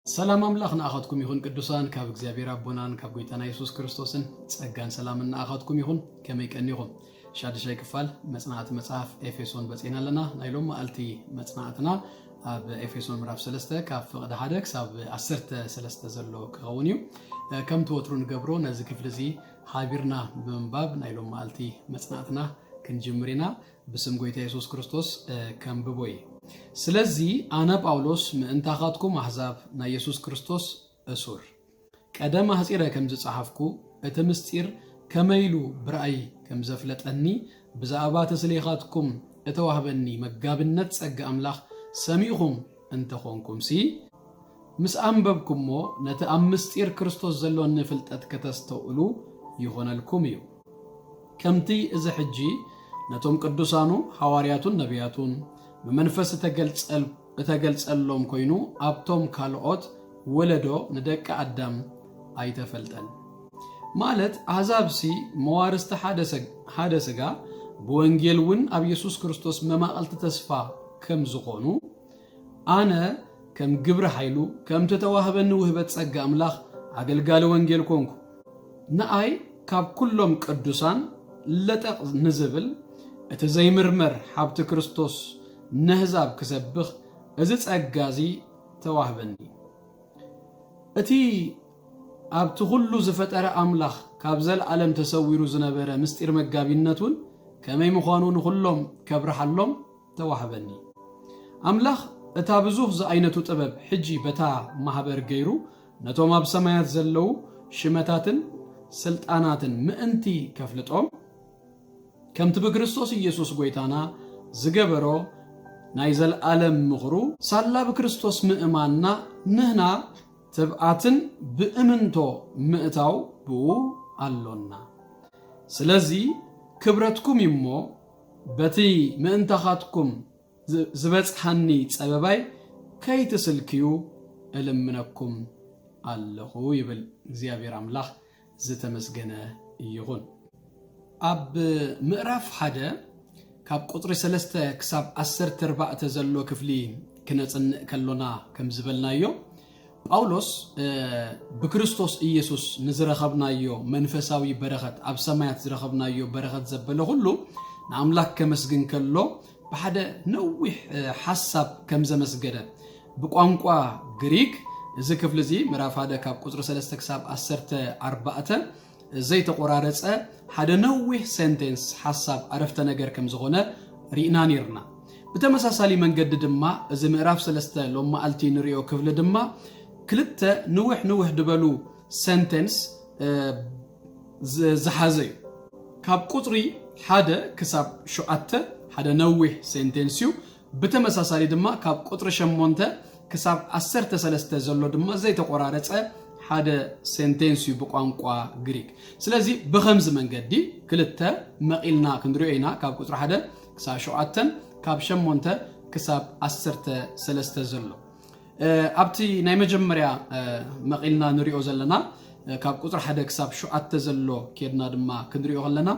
ሰላም ኣምላኽ ንኣኻትኩም ይኹን ቅዱሳን፣ ካብ እግዚኣብሔር ኣቦናን ካብ ጎይታና የሱስ ክርስቶስን ጸጋን ሰላምን ንኣኻትኩም ይኹን። ከመይ ቀኒኹም? ሻድሻይ ክፋል መጽናዕቲ መጽሓፍ ኤፌሶን በጺና ኣለና። ናይ ሎም መዓልቲ መጽናዕትና ኣብ ኤፌሶን ምዕራፍ ሰለስተ ካብ ፍቕዲ ሓደ ክሳብ ዓሰርተ ሰለስተ ዘሎ ክኸውን እዩ። እ፣ ከምቲ ወትሩ ንገብሮ ነዚ ክፍሊ እዚ ሓቢርና ብምንባብ ናይ ሎም መዓልቲ መጽናዕትና ክንጅምር ኢና። ብስም ጎይታ የሱስ ክርስቶስ፣ እ፣ ከንብቦ እየ። ስለዚ ኣነ ጳውሎስ ምእንታኻትኩም ኣሕዛብ ናይ የሱስ ክርስቶስ እሱር፣ ቀደም ኣሕጺረ ከም ዝጸሓፍኩ፣ እቲ ምስጢር ከመይ ኢሉ ብራእይ ከም ዘፍለጠኒ፣ ብዛዕባ ተስሌኻትኩም እተዋህበኒ መጋብነት ጸጋ ኣምላኽ ሰሚዕኹም እንተኾንኩምሲ፣ ምስ ኣንበብኩሞ፣ ነቲ ኣብ ምስጢር ክርስቶስ ዘሎኒ ፍልጠት ከተስተውዕሉ ይኾነልኩም እዩ። ከምቲ እዚ ሕጂ ነቶም ቅዱሳኑ፣ ሃዋርያቱን ነቢያቱን፣ ብመንፈስ እተገልጸል-፣ እተገልጸሎም ኮይኑ፣ ኣብቶም ካልኦት ወለዶ ንደቂ ኣዳም ኣይተፈልጠን። ማለት፣ ኣሕዛብሲ መዋርስቲ ሓደ ሰግ-፣ ሓደ ስጋ፣ ብወንጌል እውን ኣብ የሱስ ክርስቶስ መማቐልቲ ተስፋ ከም ዝኾኑ፣ ኣነ ከም ግብሪ ሓይሉ፣ ከምቲ ተዋህበኒ ውህበት ጸጋ ኣምላኽ፣ ኣገልጋሊ ወንጌል ኮንኩ። ንኣይ ካብ ኩሎም ቅዱሳን ለጠቕ ንዝብል፣ እቲ ዘይምርመር ሃብቲ ክርስቶስ ነህዛብ ክሰብኽ፣ እዚ ጸጋ እዚ ተዋህበኒ። እቲ ኣብቲ ኩሉ ዝፈጠረ ኣምላኽ ካብ ዘለኣለም ተሰዊሩ ዝነበረ ምስጢር መጋቢነት እውን ከመይ ምዃኑ ንኹሎም ከብርሃሎም ተዋህበኒ። ኣምላኽ እታ ብዙኽ ዝኣይነቱ ጥበብ ሕጂ በታ ማህበር ገይሩ ነቶም ኣብ ሰማያት ዘለዉ ሽመታትን ስልጣናትን ምእንቲ ከፍልጦም፣ ከምቲ ብክርስቶስ ኢየሱስ ጐይታና ዝገበሮ ናይ ዘለኣለም ምኽሩ፣ ሳላ ብክርስቶስ ምእማንና ንህና ትብኣትን ብእምንቶ ምእታው ብኡ ኣሎና። ስለዚ ክብረትኩም እዩ እሞ፣ በቲ ምእንታኻትኩም ዝ-፣ ዝበጽሓኒ ጸበባይ ከይትስልክዩ እልምነኩም ኣለኹ ይብል እግዚኣብሔር ኣምላኽ። ዝተመስገነ ይኹን። ኣብ ምዕራፍ ሓደ ካብ ቁጽሪ ሰለስተ ክሳብ ዓሰርተ ኣርባዕተ ዘሎ ክፍሊ ክነጽንዕ ከሎና ከም ዝበልናዮ፣ ጳውሎስ፣ እ፣ ብክርስቶስ ኢየሱስ ንዝረኸብናዮ መንፈሳዊ በረኸት፣ ኣብ ሰማያት ዝረኸብናዮ በረኸት ዘበለ ኩሉ ንኣምላኽ ከመስግን ከሎ፣ ብሓደ ነዊሕ፣ እ፣ ሓሳብ ከም ዘመስገነ፣ ብቋንቋ ግሪክ፣ እዚ ክፍሊ እዚ ምዕራፍ ሓደ ካብ ቁጽሪ ሰለስተ ክሳብ ዓሰርተ ኣርባዕተ ዘይተቆራረጸ ሓደ ነዊሕ ሴንቴንስ፣ ሓሳብ፣ ዓረፍተ ነገር ከም ዝኾነ ርኢና ኔርና። ብተመሳሳሊ መንገዲ ድማ፣ እዚ ምዕራፍ ሰለስተ ሎም መዓልቲ ንሪኦ ክፍሊ ድማ፣ ክልተ ንውሕ ንውሕ ዝበሉ ሴንቴንስ፣ እ፣ ዝ-፣ ዝሓዘ እዩ። ካብ ቁጽሪ ሓደ ክሳብ ሸውዓተ ሓደ ነዊሕ ሴንቴንስ እዩ። ብተመሳሳሊ ድማ ካብ ቁጽሪ ሸሞንተ ክሳብ ዓሰርተ ሰለስተ ዘሎ ድማ ዘይተቆራረጸ ሓደ ሴንቴንስ እዩ ብቋንቋ ግሪክ። ስለዚ ብኸምዚ መንገዲ ክልተ መቒልና ክንሪኦ ኢና፣ ካብ ቁጽሪ ሓደ ክሳብ ሸውዓተን ካብ ሸሞንተ ክሳብ ዓሰርተ ሰለስተ ዘሎ። እ፣ ኣብቲ ናይ መጀመርያ፣ እ፣ መቒልና ንሪኦ ዘለና፣ እ፣ ካብ ቁጽሪ ሓደ ክሳብ ሸውዓተ ዘሎ ኬድና ድማ ክንሪኦ ከለና፣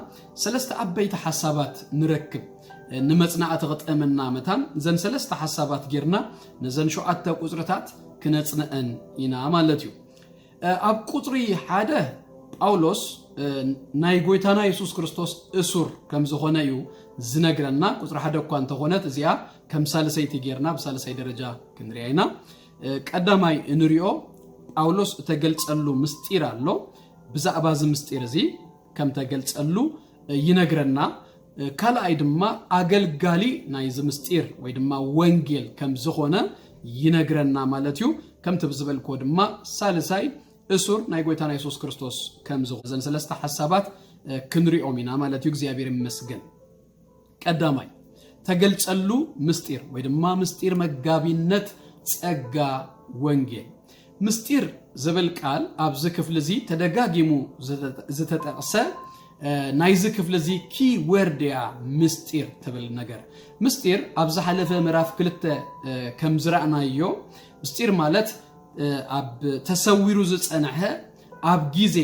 ሰለስተ ዓበይቲ ሓሳባት ንረክብ። እ፣ ንመጽናዕቲ ክጠመና መታን፣ እዘን ሰለስተ ሓሳባት ጌርና፣ ነዘን ሸውዓተ ቁጽርታት ክነጽንዐን ኢና ማለት እዩ። እ፣ ኣብ ቁጽሪ ሓደ ጳውሎስ፣ እ፣ ናይ ጎይታና የሱስ ክርስቶስ እሱር ከም ዝኾነ እዩ ዝነግረና። ቁጽሪ ሓደ እኳ እንተኾነት፣ እዚኣ ከም ሳልሰይቲ ጌርና ብሳልሳይ ደረጃ ክንሪኣ ኢና። እ፣ ቀዳማይ እንሪኦ፣ ጳውሎስ እተገልጸሉ ምስጢር ኣሎ። ብዛዕባ እዚ ምስጢር እዚ ከም ተገልጸሉ፣ እ፣ ይነግረና። እ፣ ካልኣይ ድማ ኣገልጋሊ ናይዚ ምስጢር ወይ ድማ ወንጌል ከም ዝኾነ ይነግረና ማለት እዩ። ከምቲ ብዝበልክዎ ድማ ሳልሳይ እሱር ናይ ጎይታና የሱስ ክርስቶስ ከም ዝኾነ፣ እዘን ሰለስተ ሓሳባት፣ እ፣ ክንሪኦም ኢና ማለት እዩ። እግዚኣብሔር ይመስገን። ቀዳማይ፣ ተገልጸሉ ምስጢር ወይ ድማ ምስጢር መጋቢነት ጸጋ ወንጌል። ምስጢር ዝብል ቃል ኣብዚ ክፍሊ እዚ ተደጋጊሙ ዝተ-፣ ዝተጠቕሰ፣ እ፣ ናይዚ ክፍሊ እዚ ኪ ወርድ እያ ምስጢር ትብል ነገር። ምስጢር ኣብ ዝሓለፈ ምዕራፍ ክልተ፣ እ፣ ከም ዝረኣናዮ፣ ምስጢር ማለት፣ እ፣ ኣብ ተሰዊሩ ዝጸንሐ፣ ኣብ ግዜ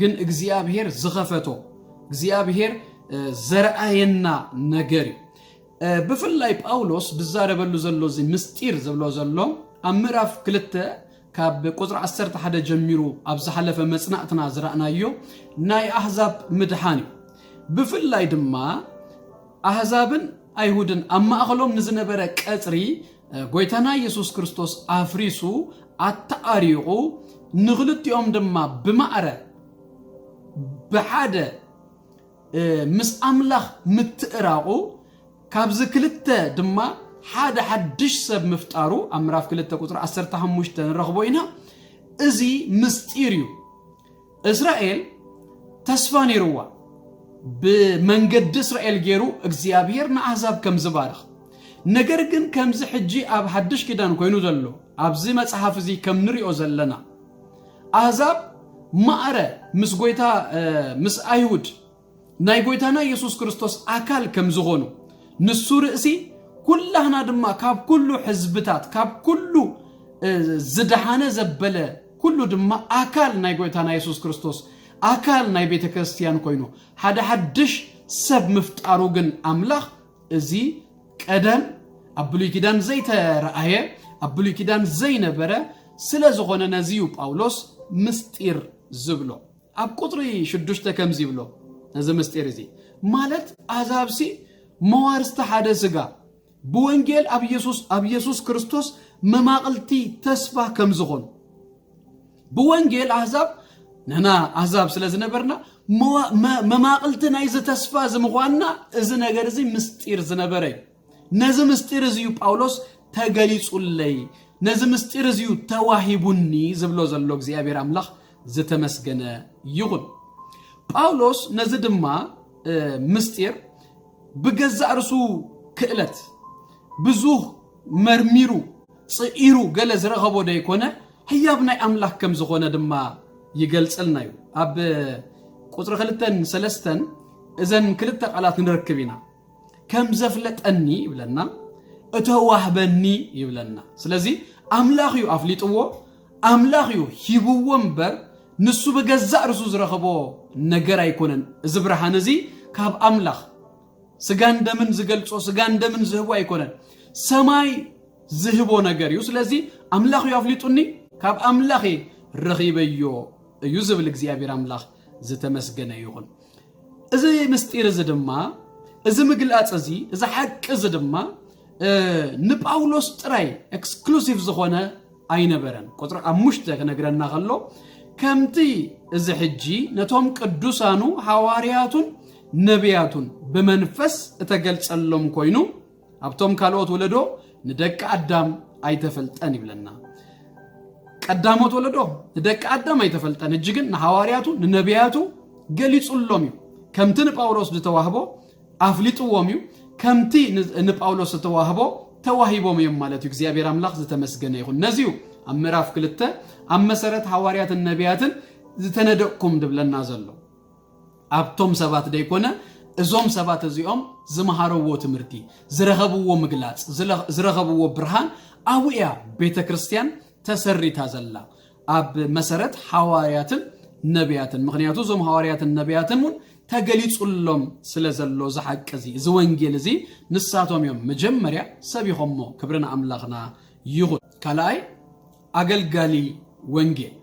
ግን እግዚኣብሔር ዝኸፈቶ፣ እግዚኣብሔር፣ እ፣ ዘርኣየና ነገር እዩ። እ፣ ብፍላይ ጳውሎስ ዝዛረበሉ ዘሎ፣ እዚ ምስጢር ዝብሎ ዘሎ፣ ኣብ ምዕራፍ ክልተ ካብ ቁፅሪ ዓሰርተ ሓደ ጀሚሩ ኣብ ዝሓለፈ መፅናዕትና ዝረኣናዮ ናይ ኣህዛብ ምድሓን እዩ። ብፍላይ ድማ ኣህዛብን ኣይሁድን ኣብ ማእኸሎም ንዝነበረ ቀፅሪ ጎይታና ኢየሱስ ክርስቶስ ኣፍሪሱ ኣተዓሪቑ፣ ንኽልቲኦም ድማ ብማዕረ ብሓደ ምስ ኣምላኽ ምትእራቑ፣ ካብዚ ክልተ ድማ ሓደ ሓድሽ ሰብ ምፍጣሩ ኣብ ምዕራፍ ክልተ ቁፅሪ ዓሰርተ ሓሙሽተ ንረኽቦ ኢና። እዚ ምስጢር እዩ። እስራኤል ተስፋ ነይርዋ፣ ብመንገዲ እስራኤል ገይሩ እግዚኣብሔር ንኣህዛብ ከም ዝባርኽ። ነገር ግን ከምዚ ሕጂ ኣብ ሓድሽ ኪዳን ኮይኑ ዘሎ ኣብዚ መጽሓፍ እዚ ከም ንሪኦ ዘለና ኣህዛብ ማዕረ ምስ ጎይታ ምስ ኣይሁድ ናይ ጎይታና ኢየሱስ ክርስቶስ ኣካል ከም ዝኾኑ፣ ንሱ ርእሲ፣ ኩላህና ድማ ካብ ኩሉ ሕዝብታት ካብ ኩሉ ዝደሓነ ዘበለ ኩሉ ድማ ኣካል ናይ ጎይታና የሱስ ክርስቶስ ኣካል ናይ ቤተ ክርስቲያን ኮይኑ ሓደ ሓድሽ ሰብ ምፍጣሩ ግን ኣምላኽ እዚ ቀደም ኣብ ብሉይ ኪዳን ዘይተረኣየ ኣብ ብሉይ ኪዳን ዘይነበረ ስለ ዝኾነ ነዚ እዩ ጳውሎስ ምስጢር ዝብሎ። ኣብ ቁፅሪ ሽዱሽተ ከምዚ ይብሎ ነዚ ምስጢር እዚ ማለት ኣዛብሲ መዋርስቲ ሓደ ስጋ ብወንጌል ኣብ ኢየሱስ ኣብ ኢየሱስ ክርስቶስ መማቕልቲ ተስፋ ከም ዝኾኑ ብወንጌል ኣህዛብ ንሕና ኣህዛብ ስለ ዝነበርና መማቕልቲ ናይዚ ተስፋ እዚ ምዃንና እዚ ነገር እዚ ምስጢር ዝነበረ እዩ። ነዚ ምስጢር እዚ እዩ ጳውሎስ ተገሊጹለይ፣ ነዚ ምስጢር እዚ እዩ ተዋሂቡኒ ዝብሎ ዘሎ እግዚኣብሔር ኣምላኽ ዝተመስገነ ይኹን። ጳውሎስ ነዚ ድማ ምስጢር ብገዛእ ርእሱ ክእለት ብዙህ መርሚሩ ጽኢሩ ገለ ዝረኸቦ ደይኮነ ህያብ ናይ ኣምላኽ ከም ዝኾነ ድማ ይገልጸልና እዩ። ኣብ ቁፅሪ ክልተን ሰለስተን እዘን ክልተ ቃላት ንረክብ ኢና። ከም ዘፍለጠኒ ይብለና፣ እተዋህበኒ ይብለና። ስለዚ ኣምላኽ እዩ ኣፍሊጥዎ፣ ኣምላኽ እዩ ሂብዎ እምበር ንሱ ብገዛእ ርእሱ ዝረኸቦ ነገር ኣይኮነን። እዚ ብርሃን እዚ ካብ ኣምላኽ ስጋን ደምን ዝገልጾ ስጋን ደምን ዝህቦ ኣይኮነን፣ ሰማይ ዝህቦ ነገር እዩ። ስለዚ ኣምላኽ እዩ ኣፍሊጡኒ፣ ካብ ኣምላኽ ረኺበዮ እዩ ዝብል እግዚኣብሔር ኣምላኽ ዝተመስገነ ይኹን። እዚ ምስጢር እዚ ድማ እዚ ምግላፅ እዚ እዚ ሓቂ እዚ ድማ ንጳውሎስ ጥራይ ኤክስክሉሲቭ ዝኾነ ኣይነበረን። ቁፅሪ ኣሙሽተ ክነግረና ከሎ ከምቲ እዚ ሕጂ ነቶም ቅዱሳኑ ሃዋርያቱን ነቢያቱን ብመንፈስ እተገልጸሎም ኮይኑ ኣብቶም ካልኦት ወለዶ ንደቂ ኣዳም ኣይተፈልጠን ይብለና። ቀዳሞት ወለዶ ንደቂ ኣዳም ኣይተፈልጠን፣ እጂ ግን ንሃዋርያቱ ንነቢያቱ ገሊጹሎም እዩ። ከምቲ ንጳውሎስ ዝተዋህቦ ኣፍሊጥዎም እዩ። ከምቲ ንጳውሎስ ዝተዋህቦ ተዋሂቦም እዮም ማለት እዩ። እግዚኣብሔር ኣምላኽ ዝተመስገነ ይኹን። ነዚ እዩ ኣብ ምዕራፍ ክልተ ኣብ መሰረት ሃዋርያትን ነቢያትን ዝተነደቕኩም ድብለና ዘሎ። ኣብቶም ሰባት ደይኮነ እዞም ሰባት እዚኦም ዝመሃረዎ ትምህርቲ ዝረኸብዎ ምግላፅ ዝረኸብዎ ብርሃን ኣብኡ እያ ቤተ ክርስቲያን ተሰሪታ ዘላ ኣብ መሰረት ሃዋርያትን ነቢያትን። ምክንያቱ እዞም ሃዋርያትን ነቢያትን እውን ተገሊፁሎም ስለ ዘሎ ዝሓቂ እዚ እዚ ወንጌል እዚ ንሳቶም እዮም መጀመርያ ሰቢኾሞ። ክብሪ ንኣምላኽና ይኹን። ካልኣይ ኣገልጋሊ ወንጌል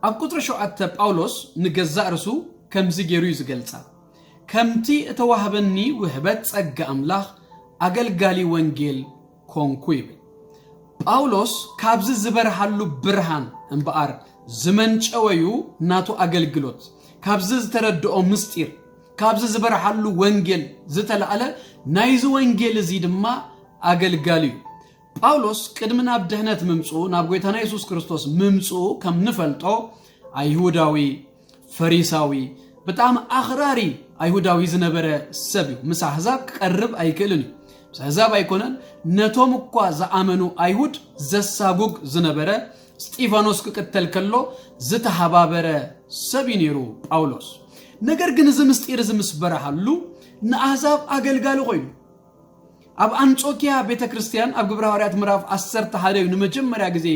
ኣብ ቁፅሪ ሸውዓተ ጳውሎስ ንገዛእ ርሱ ከምዚ ገይሩ እዩ ዝገልፃ፣ ከምቲ እተዋህበኒ ውህበት ፀጋ ኣምላኽ ኣገልጋሊ ወንጌል ኮንኩ ይብል። ጳውሎስ ካብዚ ዝበርሃሉ ብርሃን እምበኣር ዝመንጨወዩ ናቱ ኣገልግሎት ካብዚ ዝተረድኦ ምስጢር ካብዚ ዝበርሃሉ ወንጌል ዝተላዕለ ናይዚ ወንጌል እዚ ድማ ኣገልጋሊ እዩ። ጳውሎስ ቅድሚ ናብ ድሕነት ምምፅኡ ናብ ጎይታና የሱስ ክርስቶስ ምምፅኡ ከም ንፈልጦ ኣይሁዳዊ ፈሪሳዊ ብጣዕሚ ኣኽራሪ ኣይሁዳዊ ዝነበረ ሰብ እዩ። ምስ ኣሕዛብ ክቐርብ ኣይክእልን እዩ። ምስ ኣሕዛብ ኣይኮነን ነቶም እኳ ዝኣመኑ ኣይሁድ ዘሳጉግ ዝነበረ እስጢፋኖስ ክቅተል ከሎ ዝተሃባበረ ሰብ እዩ ነይሩ ጳውሎስ። ነገር ግን እዚ ምስጢር እዚ ምስ በረሃሉ ንኣሕዛብ ኣገልጋሊ ኮይኑ ኣብ ኣንጾኪያ ቤተ ክርስቲያን ኣብ ግብረ ሃዋርያት ምዕራፍ ዓሰርተ ሓደ እዩ ንመጀመርያ ግዜ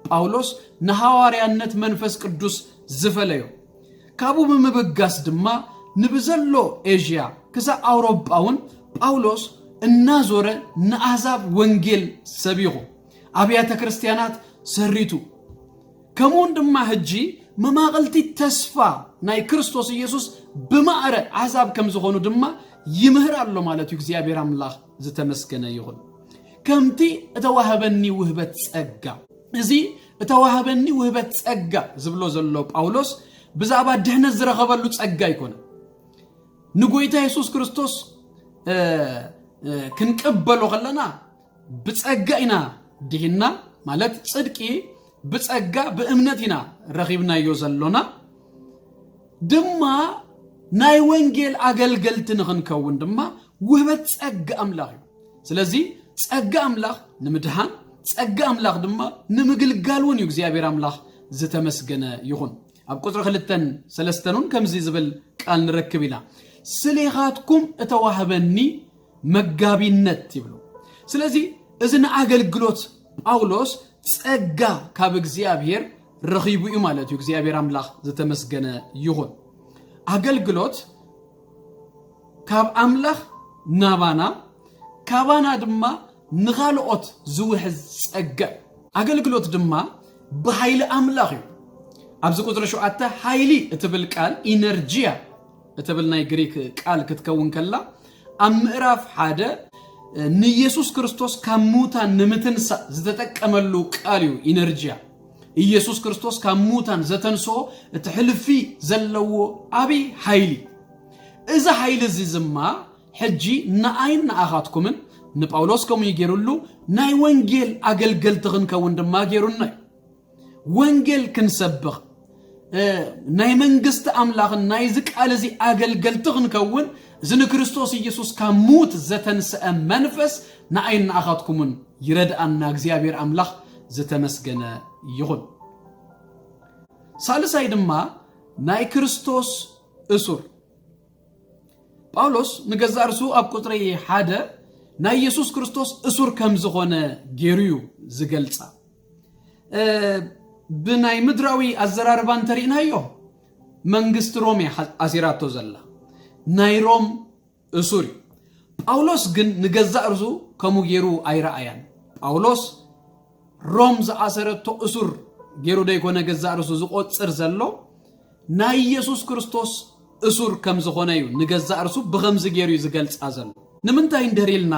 ጳውሎስ ንሃዋርያነት መንፈስ ቅዱስ ዝፈለዮ። ካብኡ ብምብጋስ ድማ ንብዘሎ ኤዥያ ክሳብ ኣውሮጳ እውን ጳውሎስ እናዞረ ንኣህዛብ ወንጌል ሰቢኹ ኣብያተ ክርስቲያናት ሰሪቱ ከምኡውን ድማ ሕጂ መማቕልቲ ተስፋ ናይ ክርስቶስ ኢየሱስ ብማዕረ ኣሕዛብ ከም ዝኾኑ ድማ ይምህር ኣሎ ማለት እዩ። እግዚኣብሔር ኣምላኽ ዝተመስገነ ይኹን። ከምቲ እተዋህበኒ ውህበት ጸጋ፣ እዚ እተዋህበኒ ውህበት ጸጋ ዝብሎ ዘሎ ጳውሎስ ብዛዕባ ድሕነት ዝረኸበሉ ጸጋ ኣይኮነ። ንጎይታ የሱስ ክርስቶስ ክንቅበሎ ከለና ብጸጋ ኢና ድሂና፣ ማለት ጽድቂ ብጸጋ ብእምነት ኢና ረኺብናዮ ዘሎና። ድማ ናይ ወንጌል ኣገልገልቲ ንኽንከውን ድማ ውህበት ጸጋ ኣምላኽ እዩ። ስለዚ ጸጋ ኣምላኽ ንምድሃን፣ ጸጋ ኣምላኽ ድማ ንምግልጋል እውን እዩ። እግዚኣብሔር ኣምላኽ ዝተመስገነ ይኹን። ኣብ ቁጽሪ ክልተን ሰለስተን እውን ከምዚ ዝብል ቃል ንረክብ ኢና። ስሌኻትኩም እተዋህበኒ መጋቢነት ይብሉ። ስለዚ እዚ ንኣገልግሎት ጳውሎስ ጸጋ ካብ እግዚኣብሔር ረኺቡ እዩ ማለት እዩ። እግዚኣብሔር ኣምላኽ ዝተመስገነ ይኹን። ኣገልግሎት ካብ ኣምላኽ ናባና፣ ካባና ድማ ንኻልኦት ዝውሕዝ ጸጋ እዩ። ኣገልግሎት ድማ ብሓይሊ ኣምላኽ እዩ። ኣብዚ ቁጽሪ ሸውዓተ ሓይሊ እትብል ቃል ኢነርጂያ እትብል ናይ ግሪክ ቃል ክትከውን ከላ ኣብ ምዕራፍ ሓደ ንኢየሱስ ክርስቶስ ካብ ምዉታን ንምትንሳእ ዝተጠቀመሉ ቃል እዩ። ኢነርጂያ ኢየሱስ ክርስቶስ ካብ ምዉታን ዘተንስኦ እቲ ሕልፊ ዘለዎ ዓብዪ ሓይሊ። እዚ ሓይሊ እዚ ድማ ሕጂ ንኣይን ንኣኻትኩምን ንጳውሎስ ከምኡ እዩ ገይሩሉ፣ ናይ ወንጌል ኣገልገልቲ ክንከውን ድማ ገይሩና እዩ። ወንጌል ክንሰብኽ ናይ መንግስቲ ኣምላኽን ናይዚ ቃል እዚ ኣገልገልቲ ክንከውን እዚ ንክርስቶስ ኢየሱስ ካብ ሙት ዘተንስአ መንፈስ ንኣይን ንኣኻትኩምን ይረድኣና። እግዚኣብሔር ኣምላኽ ዝተመስገነ ይኹን። ሳልሳይ ድማ ናይ ክርስቶስ እሱር። ጳውሎስ ንገዛእ ርእሱ ኣብ ቁጽሪ ሓደ ናይ ኢየሱስ ክርስቶስ እሱር ከም ዝኾነ ገይሩ እዩ ዝገልጻ። ብናይ ምድራዊ ኣዘራርባ እንተሪእናዮ መንግስቲ ሮም እያ ኣሲራቶ ዘላ። ናይ ሮም እሱር እዩ። ጳውሎስ ግን ንገዛእ ርእሱ ከምኡ ገይሩ ኣይረኣያን። ጳውሎስ ሮም ዝኣሰረቶ እሱር ገይሩ ደይኮነ ገዛእ ርእሱ ዝቆጽር ዘሎ፣ ናይ ኢየሱስ ክርስቶስ እሱር ከም ዝኾነ እዩ ንገዛእ ርእሱ ብኸምዚ ገይሩ እዩ ዝገልጻ ዘሎ። ንምንታይ እንድህር ኢልና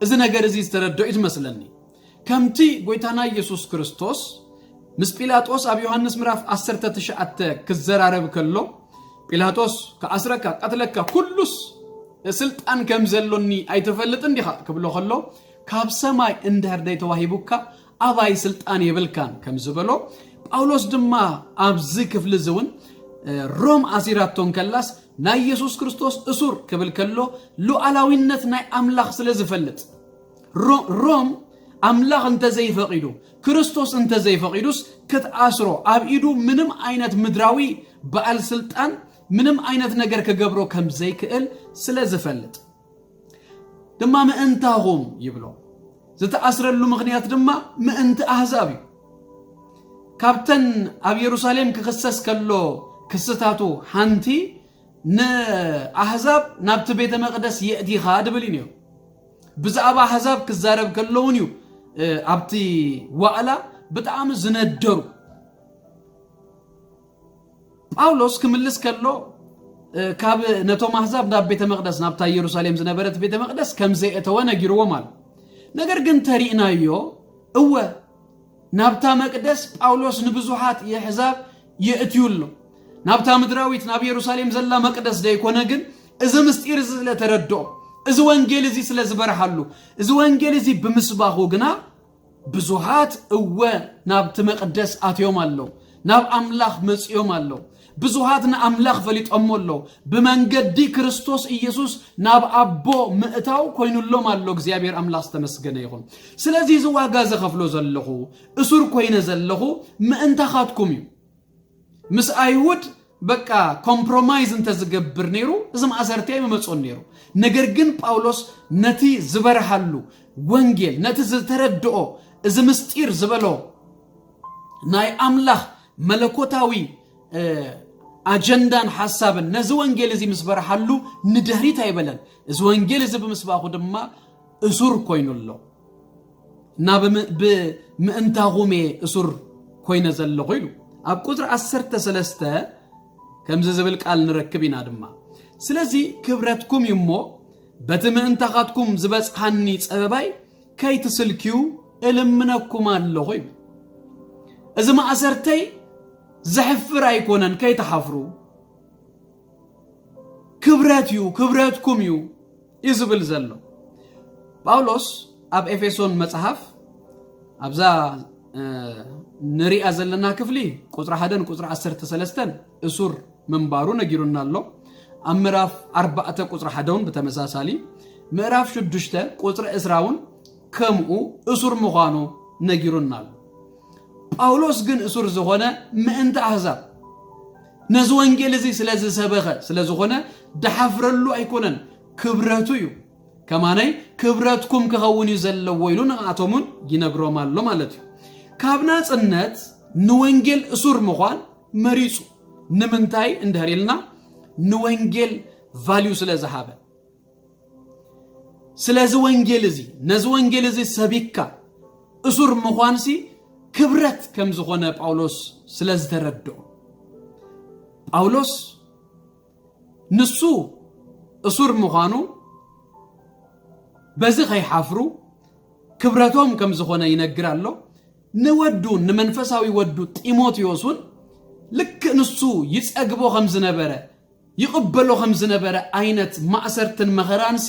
እዚ ነገር እዚ ዝተረድኦ እዩ ትመስለኒ። ከምቲ ጎይታና ኢየሱስ ክርስቶስ ምስ ጲላጦስ ኣብ ዮሃንስ ምዕራፍ ዓሰርተ ትሽዓተ ክዘራረብ ከሎ፣ ጲላጦስ ክኣስረካ፣ ቀትለካ፣ ኩሉስ ስልጣን ከም ዘሎኒ ኣይትፈልጥን ዲኻ ክብሎ ከሎ፣ ካብ ሰማይ እንድሕር ደይተዋሂቡካ ኣባይ ስልጣን የብልካን ከም ዝበሎ፣ ጳውሎስ ድማ ኣብዚ ክፍሊ እዚ እውን ሮም ኣሲራቶ እንከላስ ናይ ኢየሱስ ክርስቶስ እሱር ክብል ከሎ ሉዓላዊነት ናይ ኣምላኽ ስለ ዝፈልጥ፣ ሮም ኣምላኽ እንተዘይፈቒዱ፣ ክርስቶስ እንተዘይፈቒዱስ ክትኣስሮ ኣብ ኢዱ ምንም ዓይነት ምድራዊ በዓል ስልጣን ምንም ዓይነት ነገር ክገብሮ ከም ዘይክእል ስለ ዝፈልጥ ድማ ምእንታኹም ይብሎ። ዝተኣስረሉ ምኽንያት ድማ ምእንቲ ኣህዛብ እዩ። ካብተን ኣብ የሩሳሌም ክኽሰስ ከሎ ክስታቱ ሓንቲ ንኣህዛብ ናብቲ ቤተ መቕደስ የእቲኻ ድብል እዩ ነይሩ። ብዛዕባ ኣህዛብ ክዛረብ ከሎ እውን እዩ ኣብቲ ዋዕላ ብጣዕሚ ዝነደሩ። ጳውሎስ ክምልስ ከሎ ካብ ነቶም ኣህዛብ ናብ ቤተ መቕደስ ናብታ ኢየሩሳሌም ዝነበረት ቤተ መቕደስ ከም ዘየእተወ ነጊርዎም ኣሎ። ነገር ግን ተሪእናዮ እወ ናብታ መቅደስ ጳውሎስ ንብዙሓት የሕዛብ የእትዩ ኣሎ። ናብታ ምድራዊት ናብ የሩሳሌም ዘላ መቅደስ ደይኮነ ግን እዚ ምስጢር እዚ ስለተረድኦ፣ እዚ ወንጌል እዚ ስለ ዝበርሃሉ፣ እዚ ወንጌል እዚ ብምስባኹ ግና ብዙሓት እወ ናብቲ መቅደስ ኣትዮም ኣለዉ፣ ናብ ኣምላኽ መጺኦም ኣለዉ። ብዙሓት ንኣምላኽ ፈሊጦሞ ኣለዉ። ብመንገዲ ክርስቶስ ኢየሱስ ናብ ኣቦ ምእታው ኮይኑሎም ኣሎ። እግዚኣብሔር ኣምላኽ ዝተመስገነ ይኹን። ስለዚ እዚ ዋጋ ዘኸፍሎ ዘለኹ፣ እሱር ኮይነ ዘለኹ ምእንታኻትኩም እዩ። ምስ ኣይሁድ በቃ ኮምፕሮማይዝ እንተዝገብር ነይሩ፣ እዚ ማእሰርቲ ኣይምመጾን ነይሩ። ነገር ግን ጳውሎስ ነቲ ዝበርሃሉ ወንጌል፣ ነቲ ዝተረድኦ፣ እዚ ምስጢር ዝበሎ ናይ ኣምላኽ መለኮታዊ፣ እ፣ ኣጀንዳን ሓሳብን ነዚ ወንጌል እዚ ምስ በርሃሉ ንድሕሪት ኣይበለን። እዚ ወንጌል እዚ ብምስባኹ ድማ እሱር ኮይኑ ኣሎ። እና ብም-፣ ብምእንታኹም እየ እሱር ኮይነ ዘለኹ ኢሉ። ኣብ ቁጽሪ ዓሰርተ ሰለስተ ከምዚ ዝብል ቃል ንረክብ ኢና ድማ። ስለዚ ክብረትኩም እዩ እሞ፣ በቲ ምእንታኻትኩም ዝበጽሓኒ ጸበባይ ከይትስልክዩ እልምነኩም ኣለኹ ይብል። እዚ ማእሰርተይ ዘሕፍር ኣይኮነን፣ ከይትሓፍሩ። ክብረት እዩ፣ ክብረትኩም እዩ እዩ ዝብል ዘሎ። ጳውሎስ ኣብ ኤፌሶን መጽሓፍ ኣብዛ፣ እ፣ ንሪኣ ዘለና ክፍሊ ቁጽሪ ሓደ ቁጽሪ ዓሰርተ ሰለስተ እሱር ምንባሩ ነጊሩና ኣሎ። ኣብ ምዕራፍ ኣርባዕተ ቁጽሪ ሓደ እውን ብተመሳሳሊ፣ ምዕራፍ ሽዱሽተ ቁጽሪ ዕስራ እውን ከምኡ እሱር ምዃኑ ነጊሩና ኣሎ። ጳውሎስ ግን እሱር ዝኾነ ምእንቲ ኣህዛብ፣ ነዚ ወንጌል እዚ ስለ ዝሰበኸ ስለ ዝኾነ ድሓፍረሉ ኣይኮነን፣ ክብረቱ እዩ። ከማነይ ክብረትኩም ክኸውን እዩ ዘለዎ ኢሉ ንኣቶምን ይነግሮም ኣሎ ማለት እዩ። ካብ ናጽነት ንወንጌል እሱር ምዃን መሪጹ። ንምንታይ እንድሕር ኢልና፣ ንወንጌል ቫልዩ ስለ ዝሃበ። ስለዚ ወንጌል እዚ፣ ነዚ ወንጌል እዚ ሰቢካ እሱር ምዃንሲ ክብረት ከም ዝኾነ ጳውሎስ ስለ ዝተረድኦ፣ ጳውሎስ ንሱ እሱር ምዃኑ በዚ ከይሓፍሩ ክብረቶም ከም ዝኾነ ይነግር ኣሎ። ንወዱ፣ ንመንፈሳዊ ወዱ ጢሞቴዎስ እውን ልክእ ንሱ ይጸግቦ ከም ዝነበረ፣ ይቕበሎ ከም ዝነበረ ዓይነት ማእሰርትን መኸራንሲ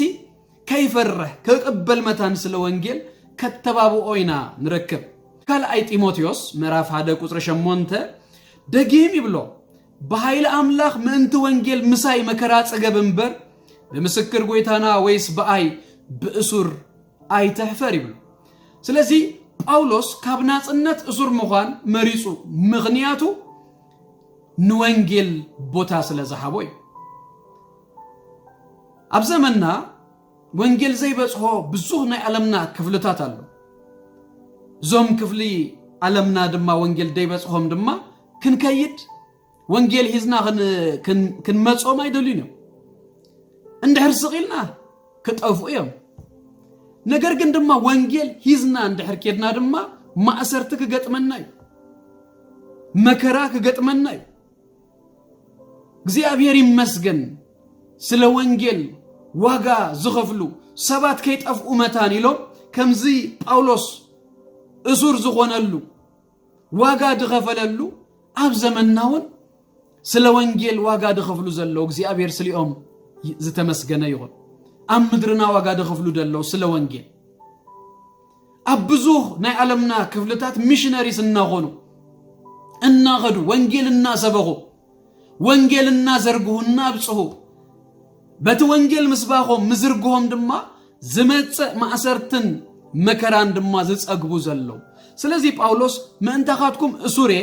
ከይፈርሕ፣ ክቕበል መታን ስለ ወንጌል ከተባብኦ ኢና ንረክብ። ካልኣይ ጢሞቴዎስ ምዕራፍ ሓደ ቁጽሪ ሸሞንተ ደጊም ይብሎ፣ "ብሃይሊ ኣምላኽ ምእንቲ ወንጌል ምሳይ መከራ ጽገብ እምበር፣ ብምስክር ጐይታና ወይስ ብኣይ ብእሱር ኣይትሕፈር" ይብሎ። ስለዚ ጳውሎስ ካብ ናጽነት እሱር ምዃን መሪጹ፣ ምኽንያቱ ንወንጌል ቦታ ስለ ዝሃቦ እዩ። ኣብ ዘመንና ወንጌል ዘይበጽሖ ብዙሕ ናይ ዓለምና ክፍልታት ኣሎ። እዞም ክፍሊ ዓለምና ድማ ወንጌል ዘይበጽሖም ድማ ክንከይድ፣ ወንጌል ሒዝና ክን-፣ ክን-፣ ክንመጾም ኣይደልዩን እዮም። እንድሕር ስቕ ኢልና ክጠፍኡ እዮም። ነገር ግን ድማ ወንጌል ሒዝና እንድሕር ኬድና ድማ ማእሰርቲ ክገጥመና እዩ። መከራ ክገጥመና እዩ። እግዚኣብሔር ይመስገን ስለ ወንጌል ዋጋ ዝኸፍሉ ሰባት ከይጠፍኡ መታን ኢሎም ከምዚ ጳውሎስ እሱር ዝኾነሉ ዋጋ ዝኸፈለሉ ኣብ ዘመንና እውን ስለ ወንጌል ዋጋ ዝኸፍሉ ዘለዉ እግዚኣብሔር ስሊኦም ዝተመስገነ ይኹን። ኣብ ምድርና ዋጋ ዝኸፍሉ ዘለዉ ስለ ወንጌል ኣብ ብዙሕ ናይ ዓለምና ክፍልታት ሚሽነሪስ እናኾኑ እናኸዱ ወንጌል እናሰበኹ ወንጌል እናዘርግሁ እናብጽሑ በቲ ወንጌል ምስባኾም ምዝርግሆም ድማ ዝመጽእ ማእሰርትን መከራን ድማ ዝጸግቡ ዘለዉ። ስለዚ ጳውሎስ ምእንታኻትኩም እሱር እየ፣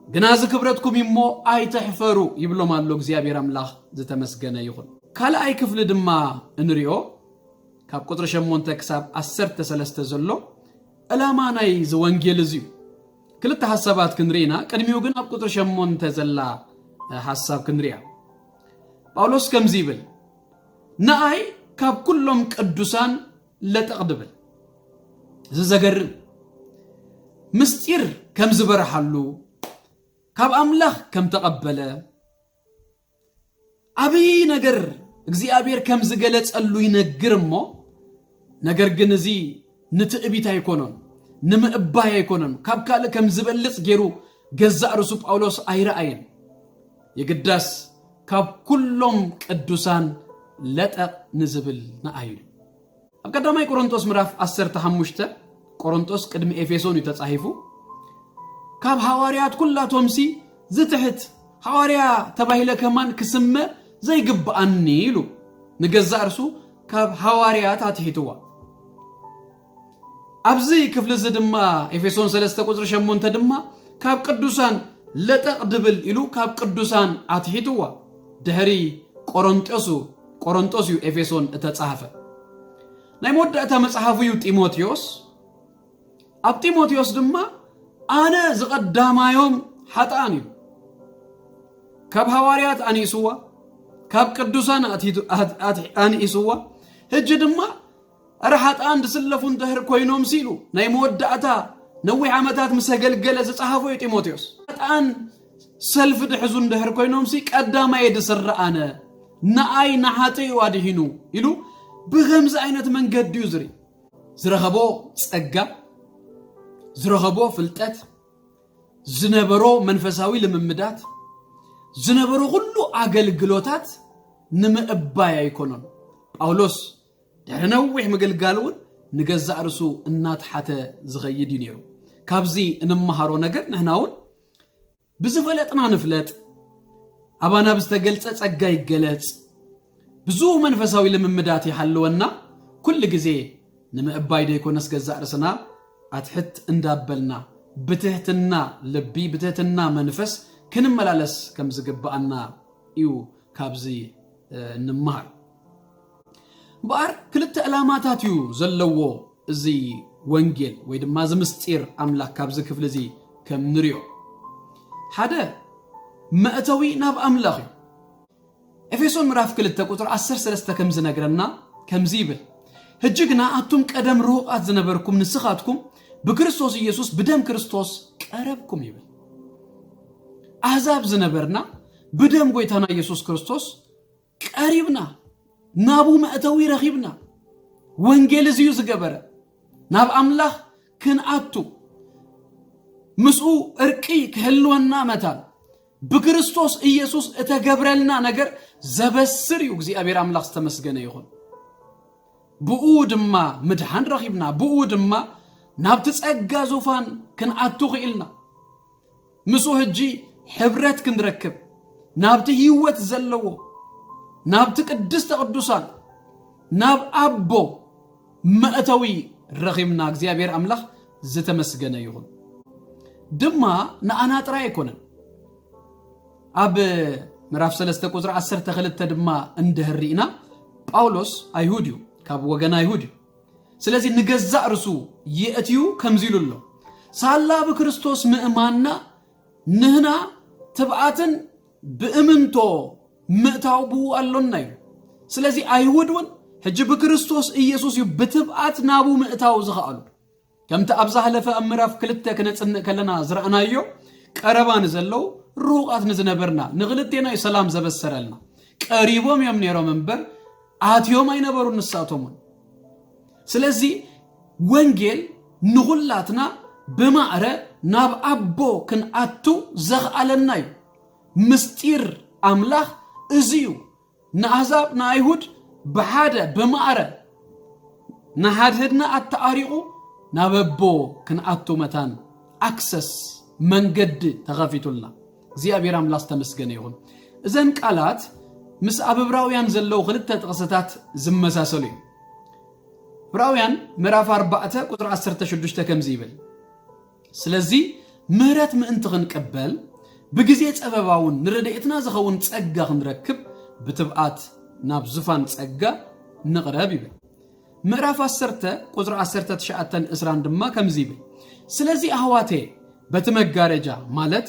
ግና እዚ ክብረትኩም እዩ እሞ ኣይትሕፈሩ ይብሎም ኣሎ እግዚኣብሔር ኣምላኽ ዝተመስገነ ይኹን። ካልኣይ ክፍሊ ድማ እንሪኦ ካብ ቁጽሪ ሸሞንተ ክሳብ ዓሰርተ ሰለስተ ዘሎ ዕላማ ናይ እዚ ወንጌል እዚ እዩ። ክልተ ሓሳባት ክንርኢ ኢና። ቅድሚኡ ግን ኣብ ቁጽሪ ሸሞንተ ዘላ፣ እ፣ ሓሳብ ክንሪኣ። ጳውሎስ ከምዚ ይብል፣ "ንኣይ ካብ ኩሎም ቅዱሳን ለጠቕ ድብል." እዚ ዘገርም ምስጢር ከም ዝበርሓሉ፣ ካብ ኣምላኽ ከም ተቐበለ፣ ዓብዪ ነገር እግዚኣብሔር ከም ዝገለጸሉ ይነግር እሞ፣ ነገር ግን እዚ ንትዕቢት ኣይኮነን፣ ንምእባይ ኣይኮነን፣ ካብ ካልእ ከም ዝበልጽ ገይሩ ገዛእ ርእሱ ጳውሎስ ኣይረኣየን። የግዳስ ካብ ኩሎም ቅዱሳን ለጠቕ ንዝብል ንኣይ ኢሉ። ኣብ ቀዳማይ ቆሮንቶስ ምዕራፍ ዓሰርተ ሓሙሽተ፣ ቆሮንቶስ ቅድሚ ኤፌሶን እዩ ተጻሒፉ። "ካብ ሃዋርያት ኩላቶምሲ ዝትሕት ሃዋርያ ተባሂለ ከማን ክስመ ዘይግብኣኒ" ኢሉ ንገዛእ ርእሱ ካብ ሃዋርያት ኣትሒትዋ። ኣብዚ ክፍሊ እዚ ድማ ኤፌሶን ሰለስተ ቁጽሪ ሸሞንተ ድማ ካብ ቅዱሳን ለጠቕ ድብል ኢሉ ካብ ቅዱሳን ኣትሒትዋ። ድሕሪ ቆሮንጦሱ፣ ቆሮንጦስ እዩ ኤፌሶን እተጻሕፈ። ናይ መወዳእታ መጽሓፉ እዩ ጢሞቴዎስ። ኣብ ጢሞቴዎስ ድማ ኣነ ዝቐዳማዮም ሓጥኣን እዩ። ካብ ሃዋርያት ኣንእስዋ፣ ካብ ቅዱሳን ኣትሂቱ-፣ ኣት-፣ ኣት-፣ ኣንእስዋ። ሕጂ ድማ እረ ሓጥኣን ዝስለፉ እንድሕር ኮይኖም ሲሉ ናይ መወዳእታ ነዊሕ ዓመታት ምስ ኣገልገለ ዝጸሓፎ እዩ ጢሞቴዎስ። ጣን ሰልፊ ድሕዙ እንድሕር ኮይኖምሲ ቀዳማይ ድስረ ኣነ፣ ንኣይ ንሓጥእ እዩ ኣድሂኑ ኢሉ ብኸምዚ ዓይነት መንገዲ እዩ ዝርኢ። ዝረኸቦ ጸጋ፣ ዝረኸቦ ፍልጠት፣ ዝነበሮ መንፈሳዊ ልምምዳት፣ ዝነበሮ ኩሉ ኣገልግሎታት ንምእባይ ኣይኮኖን። ጳውሎስ ድሕሪ ነዊሕ ምግልጋል እውን ንገዛእ ርሱ እናተሓተ ዝኸይድ እዩ ነይሩ። ካብዚ እንመሃሮ ነገር ንሕና እውን ብዝፈለጥና ንፍለጥ፣ ኣባና ብዝተገልጸ ጸጋ ይገለጽ፣ ብዙ መንፈሳዊ ልምምዳት ይሃልወና፣ ኩሉ ግዜ ንምእባይ ደይኮነስ ገዛእ ርእስና ኣትሕት እንዳበልና ብትህትና ልቢ፣ ብትህትና መንፈስ ክንመላለስ ከም ዝግብኣና እዩ ካብዚ፣ እ፣ እንመሃር። እምበኣር ክልተ ዕላማታት እዩ ዘለዎ እዚ ወንጌል ወይ ድማ እዚ ምስጢር ኣምላኽ ካብዚ ክፍሊ እዚ ከም ንሪኦ። ሓደ፣ መእተዊ ናብ ኣምላኽ እዩ። ኤፌሶን ምዕራፍ ክልተ ቁጽሪ ዓሰርተ ሰለስተ ከም ዝነግረና ከምዚ ይብል፣ "ሕጂ ግና ኣቱም ቀደም ርሁቓት ዝነበርኩም ንስኻትኩም ብክርስቶስ ኢየሱስ ብደም ክርስቶስ ቀረብኩም" ይብል። ኣህዛብ ዝነበርና ብደም ጎይታና ኢየሱስ ክርስቶስ ቀሪብና፣ ናቡ መእተዊ ረኺብና። ወንጌል እዚ እዩ ዝገበረ። ናብ ኣምላኽ ክንኣቱ፣ ምስኡ ዕርቂ ክህልወና መታን ብክርስቶስ ኢየሱስ እተገብረልና ነገር ዘበስር እዩ። እግዚኣብሔር ኣምላኽ ዝተመስገነ ይኹን። ብኡ ድማ ምድሓን ረኺብና፣ ብኡ ድማ ናብቲ ጸጋ ዙፋን ክንኣቱ ክኢልና። ምስኡ ሕጂ ሕብረት ክንረክብ፣ ናብቲ ህይወት ዘለዎ፣ ናብቲ ቅድስተ ቅዱሳን፣ ናብ ኣቦ መእተዊ ረኺብና። እግዚኣብሔር ኣምላኽ ዝተመስገነ ይኹን። ድማ ንኣና ጥራይ ኣይኮነን። ኣብ ምዕራፍ ሰለስተ ቁጽሪ ዓሰርተ ክልተ ድማ እንድህር ርኢና፣ ጳውሎስ ኣይሁድ እዩ፣ ካብ ወገን ኣይሁድ እዩ። ስለዚ ንገዛእ ርሱ የእትዩ ከምዚ ኢሉ ኣሎ፣ "ሳላ ብክርስቶስ ምእማንና ንህና ትብኣትን ብእምንቶ ምእታው ብኡ ኣሎና" እዩ። ስለዚ ኣይሁድ እውን ሕጂ ብክርስቶስ ኢየሱስ እዩ ብትብኣት ናቡ ምእታው ዝኸኣሉ። ከምቲ ኣብ ዝሓለፈ ኣብ ምዕራፍ ክልተ ክነጽንእ ከለና ዝረኣናዮ፣ ቀረባ ንዘለዉ ርሁቓት ንዝነበርና ንክልቴና እዩ ሰላም ዘበሰረልና። ቀሪቦም እዮም ነይሮም እምበር ኣትዮም ኣይነበሩን ንሳቶም እውን። ስለዚ ወንጌል ንኹላትና ብማዕረ ናብ ኣቦ ክንኣቱ ዘኽኣለና እዩ። ምስጢር ኣምላኽ እዚ እዩ። ንኣህዛብ ንኣይሁድ ብሓደ ብማዕረ ንሓድሕድና ኣተኣሪቑ ናብ ኣቦ ክንኣቱ መታን ኣክሰስ መንገዲ ተኸፊቱልና። እግዚኣብሔር ኣምላኽ ዝተመስገነ ይኹን። እዘን ቃላት ምስ ኣብ ዕብራውያን ዘለዉ ክልተ ጥቕስታት ዝመሳሰሉ እዮም። ዕብራውያን ምዕራፍ ኣርባዕተ ቁጽሪ ዓሰርተ ሽዱሽተ ከምዚ ይብል፣ "ስለዚ ምህረት ምእንቲ ክንቅበል ብግዜ ጸበባ እውን ንረድኤትና ዝኸውን ጸጋ ክንረክብ ብትብኣት ናብ ዝፋን ጸጋ ንቕረብ" ይብል። ምዕራፍ ዓሰርተ ቁጽሪ ዓሰርተ ትሽዓተን ዕስራን ድማ ከምዚ ይብል፣ "ስለዚ ኣሕዋተየ በቲ መጋረጃ ማለት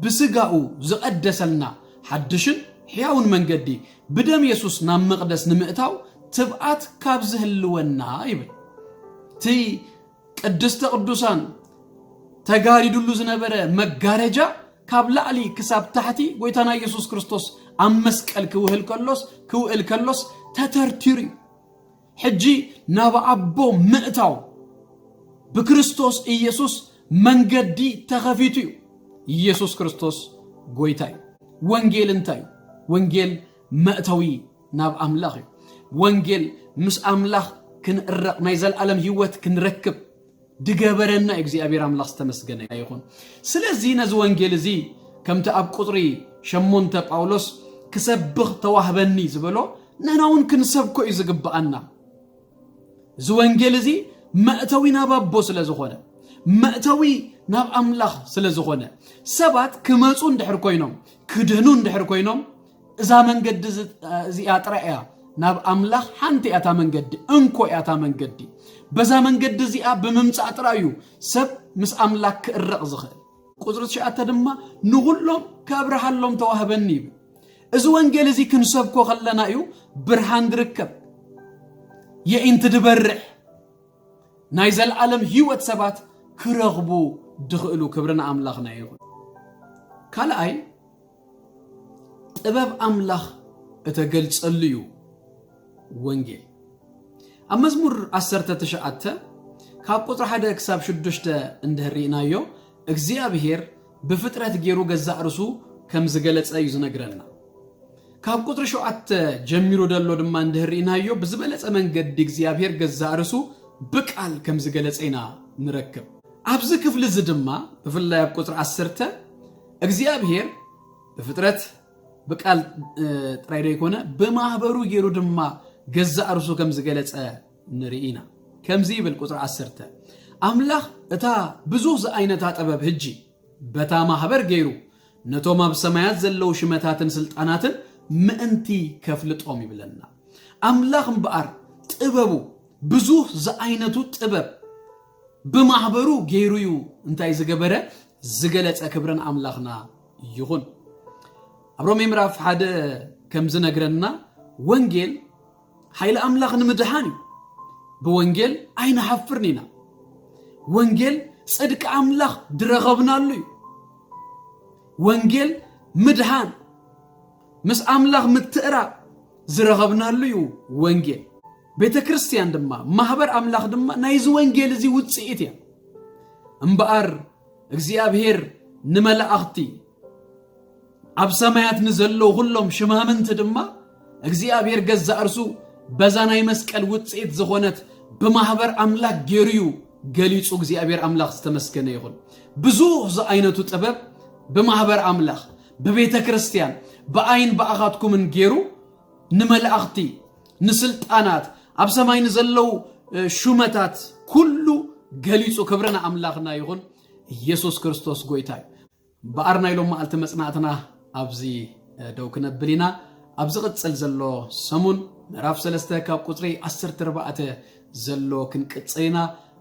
ብስጋኡ ዝቐደሰልና ሓድሽን ሕያውን መንገዲ ብደም የሱስ ናብ መቕደስ ንምእታው ትብኣት ካብ ዝህልወና" ይብል። እቲ ቅድስተ ቅዱሳን ተጋሪዱሉ ዝነበረ መጋረጃ ካብ ላዕሊ ክሳብ ታሕቲ ጎይታና ኢየሱስ ክርስቶስ ኣብ መስቀል ክውህል ከሎስ፣ ክውእል ከሎስ ተተርቲሩ እዩ። ሕጂ ናብ ኣቦ ምእታው ብክርስቶስ ኢየሱስ መንገዲ ተኸፊቱ እዩ። ኢየሱስ ክርስቶስ ጎይታ እዩ። ወንጌል እንታይ እዩ? ወንጌል መእተዊ ናብ ኣምላኽ እዩ። ወንጌል ምስ ኣምላኽ ክንእረቕ፣ ናይ ዘለኣለም ህይወት ክንረክብ ድገበረና እግዚኣብሔር ኣምላኽ ዝተመስገነ ይኹን። ስለዚ ነዚ ወንጌል እዚ ከምቲ ኣብ ቁጽሪ ሸሞንተ ጳውሎስ ክሰብኽ ተዋህበኒ ዝበሎ ንሕና እውን ክንሰብኮ እዩ ዝግብኣና። እዚ ወንጌል እዚ መእተዊ ናብ ኣቦ ስለ ዝኾነ፣ መእተዊ ናብ ኣምላኽ ስለ ዝኾነ፣ ሰባት ክመጹ እንድሕር ኮይኖም፣ ክድህኑ እንድሕር ኮይኖም፣ እዛ መንገዲ እዚ-፣ እዚኣ ጥራይ እያ ናብ ኣምላኽ፣ ሓንቲ እያ እታ መንገዲ፣ እንኮ እያ እታ መንገዲ። በዛ መንገዲ እዚኣ ብምምጻእ ጥራይ እዩ ሰብ ምስ ኣምላኽ ክእረቕ ዝኽእል። ቁጽሪ ትሽዓተ ድማ ንኹሎም ከብርሃሎም ተዋህበኒ ይብል። እዚ ወንጌል እዚ ክንሰብኮ ከለና እዩ ብርሃን ዝርከብ። የኢንቲ ድበርሕ ናይ ዘለኣለም ህይወት ሰባት ክረኽቡ ድኽእሉ። ክብሪ ንኣምላኽና ይኹን። ካልኣይ፣ ጥበብ ኣምላኽ እተገልጸሉ እዩ ወንጌል። ኣብ መዝሙር ዓሰርተ ትሽዓተ ካብ ቁጽሪ ሓደ ክሳብ ሽዱሽተ እንድህር ርኢናዮ፣ እግዚኣብሔር ብፍጥረት ገይሩ ገዛእ ርእሱ ከም ዝገለጸ እዩ ዝነግረና። ካብ ቁጽሪ ሸውዓተ ጀሚሩ ደሎ ድማ እንድህር ርኢናዮ፣ ብዝበለጸ መንገዲ እግዚኣብሔር ገዛእ ርእሱ ብቃል ከም ዝገለጸ ኢና ንረክብ። ኣብዚ ክፍሊ እዚ ድማ ብፍላይ ኣብ ቁጽሪ ዓሰርተ እግዚኣብሔር ብፍጥረት ብቃል ጥራይ ዘይኮነ ብማህበሩ ገይሩ ድማ ገዛእ ርእሱ ከም ዝገለጸ ንርኢ ኢና። ከምዚ ይብል ቁጽሪ ዓሰርተ፣ ኣምላኽ እታ ብዙህ ዝኣይነታ ጥበብ ህጂ በታ ማህበር ገይሩ ነቶም ኣብ ሰማያት ዘለዉ ሽመታትን ስልጣናትን ምእንቲ ከፍልጦም ይብለና። ኣምላኽ እምበኣር ጥበቡ ብዙህ ዝኣይነቱ ጥበብ ብማህበሩ ገይሩ እዩ እንታይ ዝገበረ? ዝገለጸ። ክብርን ኣምላኽና ይኹን። ኣብ ሮሜ ምዕራፍ ሓደ ከም ዝነግረና ወንጌል ሓይሊ ኣምላኽ ንምድሓን እዩ። ብወንጌል ኣይንሓፍርን ኢና። ወንጌል ጽድቂ ኣምላኽ ድረኸብናሉ እዩ። ወንጌል ምድሓን ምስ ኣምላኽ ምትእራቕ ዝረኸብናሉ እዩ ወንጌል። ቤተ ክርስቲያን ድማ ማህበር ኣምላኽ ድማ ናይዚ ወንጌል እዚ ውጽኢት እያ። እምበኣር እግዚኣብሔር ንመላእኽቲ ኣብ ሰማያት ንዘለዉ ኩሎም ሽማምንቲ ድማ እግዚኣብሔር ገዛእ እርሱ በዛ ናይ መስቀል ውጽኢት ዝኾነት ብማህበር ኣምላኽ ገይሩ እዩ ገሊጹ። እግዚኣብሔር ኣምላኽ ዝተመስገነ ይኹን። ብዙህ ዝኣይነቱ ጥበብ ብማህበር ኣምላኽ፣ ብቤተ ክርስቲያን፣ ብኣይን ብኣኻትኩምን ገይሩ ንመላእኽቲ፣ ንስልጣናት፣ ኣብ ሰማይ ንዘለዉ ሹመታት ኩሉ ገሊጹ። ክብርና ኣምላኽና ይኹን። ኢየሱስ ክርስቶስ ጎይታ እዩ። እምበኣር ናይ ሎም መዓልቲ መጽናዕትና ኣብዚ ደው ክነብል ኢና። ኣብ ዝቕጽል ዘሎ ሰሙን ምዕራፍ ሰለስተ ካብ ቁጽሪ ዓሰርተ ኣርባዕተ ዘሎ ክንቅጽል ኢና።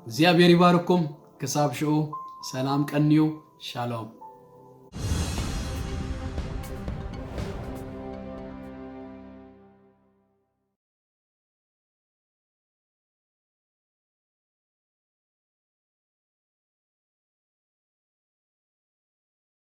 እግዚኣብሔር ይባርኩም። ክሳብ ሽኡ ሰላም ቀንዩ። ሻሎም።